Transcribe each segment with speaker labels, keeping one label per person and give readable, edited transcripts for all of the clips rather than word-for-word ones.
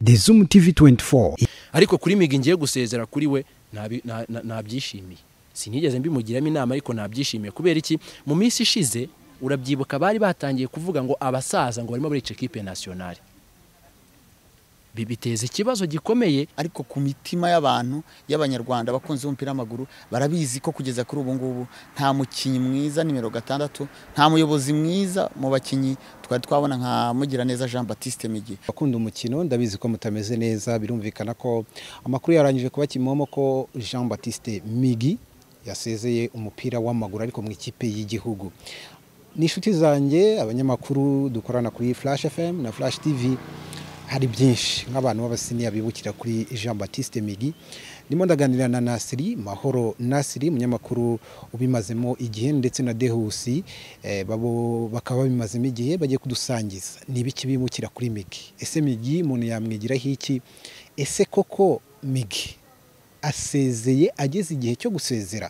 Speaker 1: The Zoom TV 24.
Speaker 2: Ariko kuri Migi ngiye gusezera kuri we nabyishimiye. Sinigeze mbimugiramo inama, ariko nabyishimiye. Kubera iki? Mu minsi ishize urabyibuka bari batangiye kuvuga ngo abasaza ngo barimo barica équipe nationale. Bibiteza ikibazo gikomeye.
Speaker 3: Ariko ku mitima y'abantu y'abanyarwanda bakunze umupira w'amaguru barabizi ko kugeza kuri ubu ngubu nta mukinyi mwiza nimero 6, nta muyobozi mwiza mu bakinyi twari twabona nka Mugiraneza Jean Baptiste Migi.
Speaker 1: Bakunda umukino ndabizi ko mutameze neza, birumvikana ko amakuru yarangije kuba kimomo ko Jean Baptiste Migi yasezeye umupira w'amaguru ariko mu ikipe y'igihugu. Ni inshuti zanjye abanyamakuru dukorana kuri Flash FM na Flash TV, hari byinshi nk'abantu b'abasiniya bibukira kuri Jean Baptiste Migi. Ndimo ndaganira na Nasiri Mahoro Nasiri, umunyamakuru ubimazemo igihe, ndetse na Dehusi babo bakaba bimazemo igihe, bagiye kudusangiza nibiki bibukira kuri Migi. Ese Migi umuntu yamwigiraho iki? Ese koko Migi asezeye ageze igihe cyo gusezera,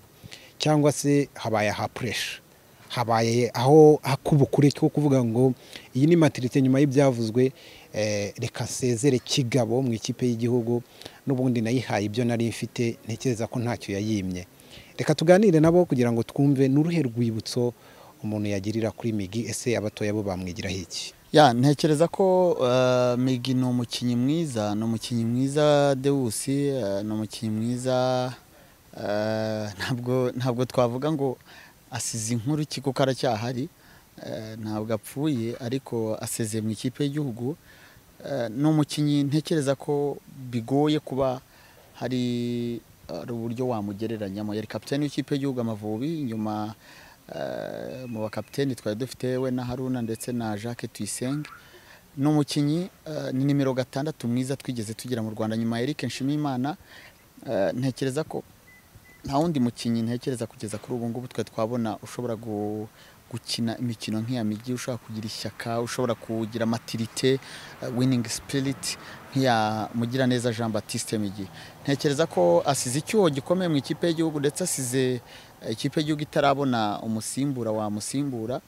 Speaker 1: cyangwa se habaye ha pressure, habaye aho hakubukure cyo kuvuga ngo iyi ni maturité nyuma y'ibyavuzwe, reka nsezere kigabo mu ikipe y'igihugu, n'ubundi nayihaye ibyo nari mfite, ntekereza ko ntacyo yayimye. Reka tuganire nabo kugira ngo twumve n'uruhe rwibutso umuntu yagirira kuri Migi. Ese abatoya bo bamwigiraho iki?
Speaker 3: Ya, ntekereza ko Migi ni umukinyi mwiza, ni umukinyi mwiza Deusi, ni umukinyi mwiza. Ntabwo twavuga ngo asize inkuru iki kuko aracyahari, ntabwo apfuye, ariko asezeye mu ikipe y'igihugu. Ni umukinyi ntekereza ko bigoye kuba hari uburyo wamugereranyamo. Yari kapiteni w'ikipe y'igihugu Amavubi, nyuma mu bakapiteni twari dufite we na Haruna ndetse na Jacques Tuyisenge. Ni umukinyi, ni nimero 6 mwiza twigeze tugira mu Rwanda nyuma ya Eric Nshimiyimana. Ntekereza ko nta wundi mukinyi ntekereza kugeza kuri ubu ngubu twe twabona ushobora gukina imikino nk'iya Migi, ushobora kugira ishyaka, ushobora kugira maturité, winning spirit nk'iya Mugiraneza Jean Baptiste Migi. Ntekereza ko asize icyuho gikomeye mu ikipe y'igihugu, ndetse asize ikipe y'igihugu itarabona umusimbura wamusimbura.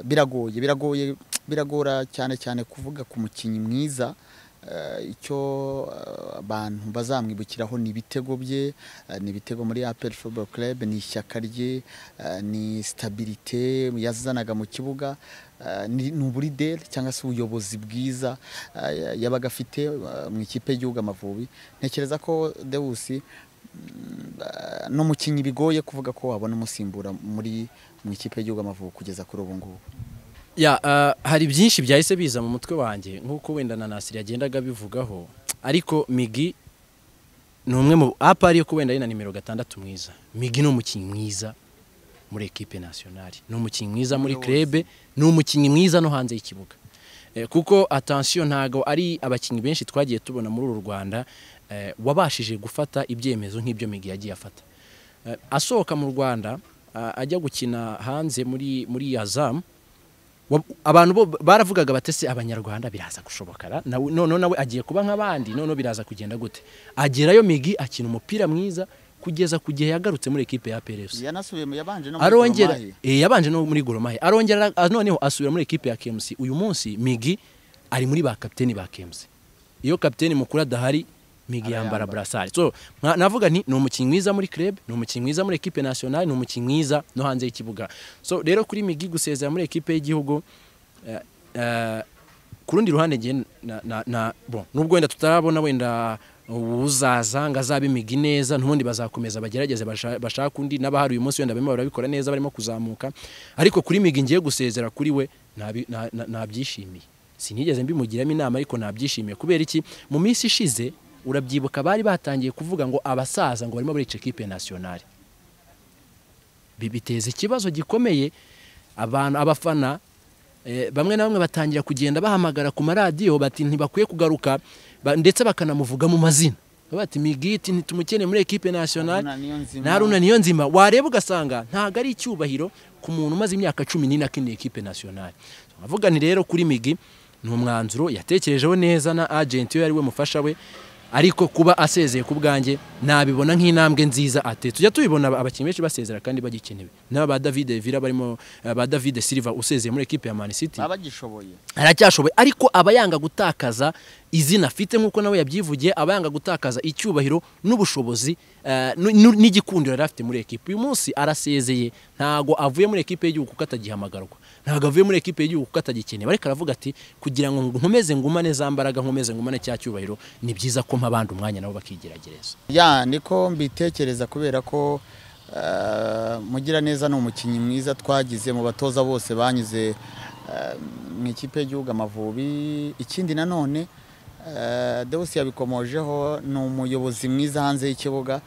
Speaker 3: Biragoye biragora cyane cyane kuvuga ku mukinyi mwiza. Icyo abantu bazamwibukiraho ni ibitego bye, ni ibitego muri APR Football Club, ni ishyaka rye, ni stabilité yazanaga mu kibuga, ni uburideri cyangwa se ubuyobozi bwiza yabaga afite mu ikipe y'igihugu Amavubi. Ntekereza ko Deusi n'umukinyi bigoye kuvuga ko wabona umusimbura muri mu ikipe y'igihugu Amavubi kugeza kuri ubu ngubu.
Speaker 2: Ya, hari byinshi byahise biza mu mutwe wanjye nkuko wenda na Nasiri yagendaga bivugaho, ariko Migi ni umwe mu apari yo wenda ari na nimero 6 mwiza. Migi ni umukinyi mwiza muri équipe nationale, ni umukinyi mwiza muri club, ni umukinyi mwiza no hanze y'ikibuga. Kuko attention, ntago ari abakinyi benshi twagiye tubona muri uru Rwanda wabashije gufata ibyemezo nk'ibyo Migi yagiye afata. Asohoka mu Rwanda ajya gukina hanze muri Azam, abantu bo baravugaga batese abanyarwanda biraza gushobokara, none nawe agiye kuba nk'abandi, none biraza kugenda gute? Agerayo Migi akina umupira mwiza kugeza ku gihe yagarutse muri équipe ya APR FC.
Speaker 3: Yanasubiye yabanje no
Speaker 2: muri Gor Mahia. Yabanje no muri Gor Mahia, arongera noneho asubira muri équipe ya KMC. Uyu munsi Migi ari muri ba kapiteni ba KMC. Iyo kapiteni mukuru adahari, Migi yambara brassard. So navuga nti ni umukinyi mwiza muri club, ni umukinyi mwiza muri équipe nationale, ni umukinyi mwiza no hanze y'ikibuga. So rero kuri Migi gusezera muri équipe y'igihugu, ku rundi ruhande ngiye na bon, nubwo wenda tutarabona wenda uzaza ngo azabe Migi neza, n'ubundi bazakomeza bagerageze bashaka undi, n'abahari uyu munsi wenda barimo barabikora neza, barimo kuzamuka. Ariko kuri Migi ngiye gusezera kuri we nabyishimiye. Sinigeze mbimugiramo inama, ariko nabyishimiye. Kubera iki? Mu minsi ishize urabyibuka bari batangiye kuvuga ngo abasaza ngo barimo barica équipe nationale. Bibiteza ikibazo gikomeye. Abantu abafana bamwe na bamwe batangira kugenda bahamagara ku maradiyo bati ntibakwiye kugaruka, ndetse bakanamuvuga mu mazina, bati Migi ntitumukene muri équipe nationale, na Haruna Niyonzima. Wareba ugasanga ntago ari icyubahiro ku muntu umaze imyaka 14 akiniye équipe nationale. Avuga ni rero kuri Migi ni umwanzuro yatekerejeho neza na agent yo yari we mufasha we, ariko kuba asezeye ku bwanjye nabibona nk'intambwe nziza ate. Tujya tubibona abakinnyi benshi basezera kandi bagikenewe, n'aba ba David Villa barimo, ba David Silva usezeye muri équipe ya Man City
Speaker 3: abagishoboye,
Speaker 2: aracyashoboye, ariko aba yanga gutakaza izina afite nk'uko nawe yabyivugiye, aba yanga gutakaza icyubahiro n'ubushobozi n'igikundiro yari afite muri ekipe. Uyu munsi arasezeye, ntago avuye muri ekipe y'igihugu kuko atagihamagarwa, ntago avuye muri ekipe y'igihugu kuko atagikeneye, ariko aravuga ati kugira ngo nkomeze ngumane za mbaraga, nkomeze ngumane cya cyubahiro, ni byiza ko mpa abandi umwanya nabo bakigeragereza.
Speaker 3: Ya niko mbitekereza, kubera ko Mugiraneza ni umukinnyi mwiza twagize mu batoza bose banyuze mu ikipe y'igihugu Amavubi. Ikindi nanone Deus yabikomojeho, ni umuyobozi mwiza hanze y'ikibuga.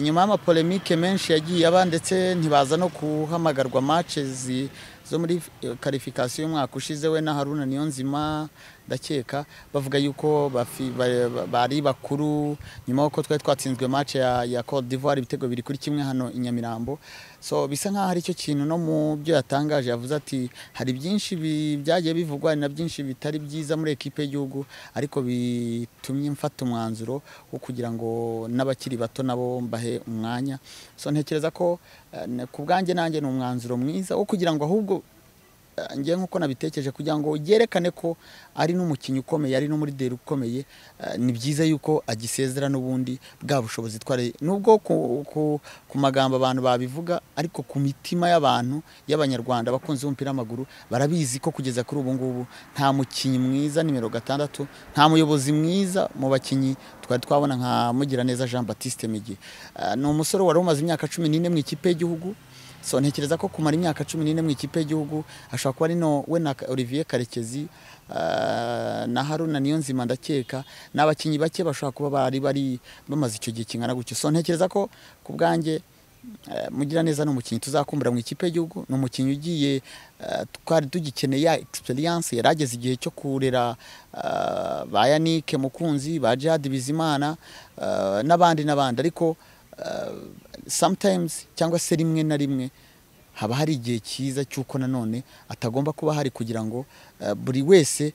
Speaker 3: Nyuma y'amapolemike menshi yagiye aba, ndetse ntibaza no guhamagarwa matches zo muri qualification y'umwaka ushize, we na Haruna Niyonzima ndakeka bavuga yuko bari bakuru, nyuma yuko twari twatsinzwe match ya Cote d'Ivoire ibitego 2-1 hano i Nyamirambo. So bisa nkaho ari cyo kintu no mu byo yatangaje yavuze ati hari byinshi byagiye bivugwa na byinshi bitari byiza muri ekipe y'igihugu, ariko bitumye mfata umwanzuro wo kugira ngo n'abakiri bato nabo mbahe umwanya. So ntekereza ko ku bwanjye nanjye ni umwanzuro mwiza wo kugira ngo ahubwo ngiye nkuko nabitekereje, kugira ngo yerekane ko ari n'umukinnyi ukomeye, ari n'umulideri ukomeye. Ni byiza yuko agisezera n'ubundi bwa bushobozi tware, nubwo ku magambo abantu babivuga, ariko ku mitima y'abantu y'abanyarwanda bakunze umupira w'amaguru barabizi ko kugeza kuri ubu ngubu nta mukinnyi mwiza nimero 6, nta muyobozi mwiza mu bakinnyi twari twabona nka Mugiraneza Jean Baptiste Migi. Ni umusore wari umaze imyaka 14 mu ikipe y'igihugu. So ntekereza ko kumara imyaka 14 mu ikipe y'igihugu ashobora kuba ari no we na Olivier Karekezi na Haruna Niyonzima ndakeka n'abakinyi bake bashobora kuba bari bamaze icyo gihe kingana gutyo. So ntekereza ko ku bwanjye Mugiraneza ni umukinnyi tuzakumbura mu ikipe y'igihugu, ni umukinnyi ugiye twari tugikeneye ya experience, yarageze igihe cyo kurera ba Yannick Mukunzi, ba Djihad Bizimana n'abandi n'abandi, ariko sometimes cyangwa se rimwe na rimwe haba hari igihe cyiza cyuko nanone atagomba kuba hari kugira ngo buri wese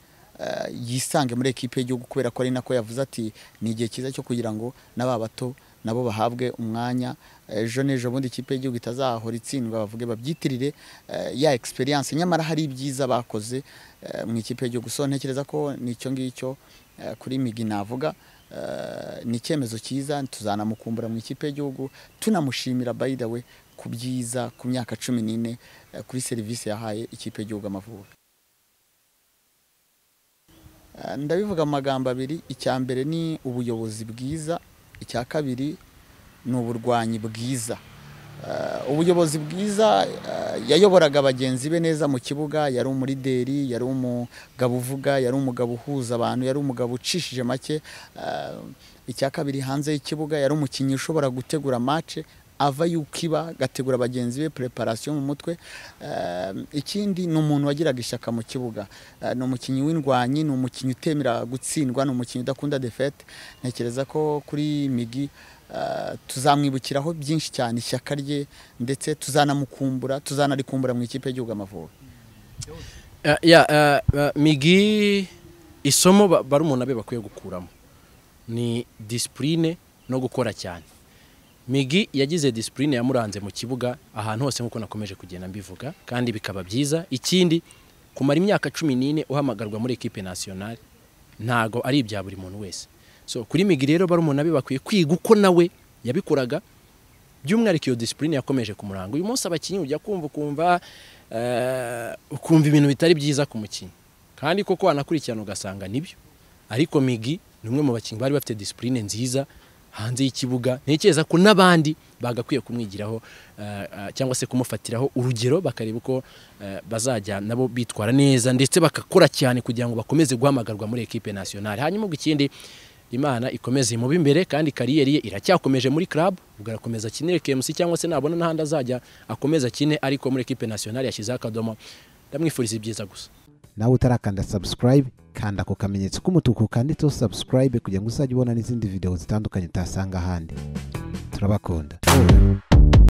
Speaker 3: yisange muri ekipe y'igihugu, kubera ko ari nako yavuze ati ni igihe cyiza cyo kugira ngo n'aba bato nabo bahabwe umwanya, ejo n'ejo bundi ikipe y'igihugu itazahora itsindwa bavuge babyitirire ya experience, nyamara hari ibyiza bakoze mu ikipe y'igihugu. So ntekereza ko nicyo ngicyo kuri Migi navuga. Ni icyemezo cyiza, tuzanamukumbura mu ikipe y'igihugu, tunamushimira by the way ku byiza ku myaka 14 kuri service yahaye ikipe y'igihugu Amavubi. Ndabivuga mu magambo abiri, icya mbere ni ubuyobozi bwiza, icya kabiri ni uburwanyi bwiza. Ubuyobozi bwiza, yayoboraga bagenzi be neza mu kibuga, yari umulideri, yari umugabo uvuga, yari umugabo uhuza abantu, yari umugabo ucishije make. Icya kabiri hanze y'ikibuga yari umukinnyi ushobora gutegura match ava yukiba, gategura bagenzi be preparation mu mutwe. Ikindi ni umuntu wagiraga ishyaka mu kibuga, ni umukinnyi w'indwanyi, ni umukinnyi utemera gutsindwa, ni umukinnyi udakunda defete. Ntekereza ko kuri Migi tuzamwibukiraho byinshi cyane, ishyaka rye, ndetse tuzanamukumbura, tuzanarikumbura mu ikipe y'igihugu Amavubi.
Speaker 2: Migi isomo barumuna be bakwiye gukuramo ni discipline no gukora cyane. Migi yagize discipline yamuranze mu kibuga ahantu hose nkuko nakomeje kugenda mbivuga, kandi bikaba byiza. Ikindi, kumara imyaka 14 uhamagarwa muri equipe nationale ntago ari ibya buri muntu wese. So kuri Migi rero barumuna be bakwiye kwiga uko nawe yabikoraga, by'umwihariko iyo discipline yakomeje kumuranga. Uyu munsi abakinyi ujya kumva ukumva ibintu bitari byiza ku mukinyi, kandi koko wanakurikirana ugasanga nibyo, ariko Migi ni umwe mu bakinyi bari bafite discipline nziza hanze y'ikibuga. Ntekereza ko n'abandi bagakwiye kumwigiraho cyangwa se kumufatiraho urugero, bakareba uko bazajya nabo bitwara neza, ndetse bakakora cyane kugira ngo bakomeze guhamagarwa muri equipe nationale. Hanyuma ikindi, Imana ikomeze imuba imbere, kandi kariyeri ye iracyakomeje muri club, ubwo arakomeza akinire KMC cyangwa se nabona n'ahandi azajya akomeza akine, ariko muri equipe nationale yashyizeho akadomo. Ndamwifuriza ibyiza gusa.
Speaker 1: Nawe utarakanda subscribe, kanda ku kamenyetso k'umutuku kanditseho subscribe kugira ngo uzajye ubona n'izindi video zitandukanye utasanga ahandi. Turabakunda.